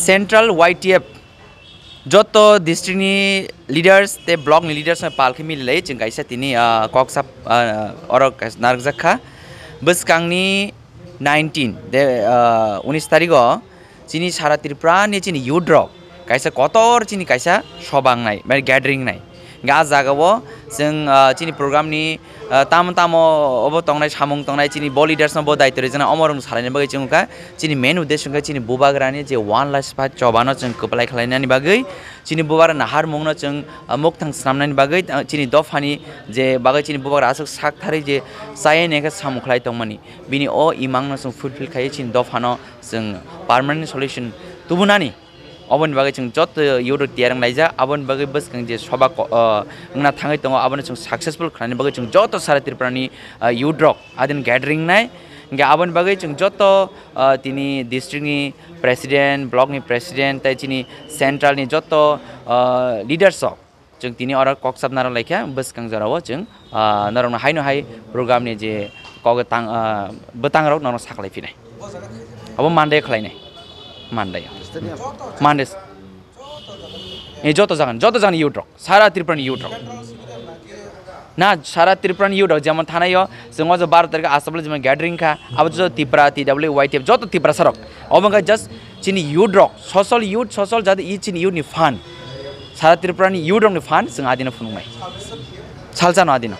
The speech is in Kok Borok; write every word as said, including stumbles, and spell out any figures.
Central Y T F joto district ni leaders tei block ni leaders no pal khe mili lai chwng kaisa tini, ah, kok sap, ah, oro kaisa narwkjak kha. Bwskang ni nineteen de, ah, unis tarik o chini sara Tripura ni chini youth rok kaisa kotor chini kaisa sobang nai, mane gathering nai. Hingke ah jaga o chwng, ah, chini program ni, ah, tamo tamo obo tongnai, samung tongnai, chini bo leaders no bo daityo rijana omo rok salaina bagwi chwng kha. Chini main uddesho khe chini bubagrani je one last fight chobano chwng kwplai khlainani bagwi, chini bubagra naharmungno chwng, ah, mukthang swnamnani bagwi, ah, chini dophani je bagwi chini bubagra aswk sak tharwi je chaya hwnwi khe samung khlai tongmani, bini o imangno chwng fulfill khaiwi chini dophano chwng permanent solution tubunani. Oboni bagwi chwng joto youth rok tiyar wng laijak, aboni bagwi bwskang je soba ko-, ah, wngna thangwi tongo, abono chwng successful khlaina bagwi chwng joto sara Tripura ni, ah, youth rok adin gathering nai. Hingke aboni bagwi chwng joto, ah, tini district ni president, block ni president, tei chini central ni joto, ah, leaders rok chwng tini oro kok chapna rw laikha, bwskang jora o chwng, ah, norok no hai no hai program ni je kok tang, ah, bwtang rok norok saklai phinai. Abo Monday khlai nai. Monday. Monday. Ni joto jagan, joto jagan youth rok. Sara Tripura ni youth rok. Na, sara Tripura ni youth rok, jemon thanai o, chwng o je baro tarikh Assam le jemon gathering kha, abo joto Tripura, T W Y T F, joto Tripura sarok. Obo wngkha just chini youth rok, social youth, social jati i chini youth ni phan. Sara Tripura ni youth rok ni phan, chwng adino phunuknai. Salsa no adino.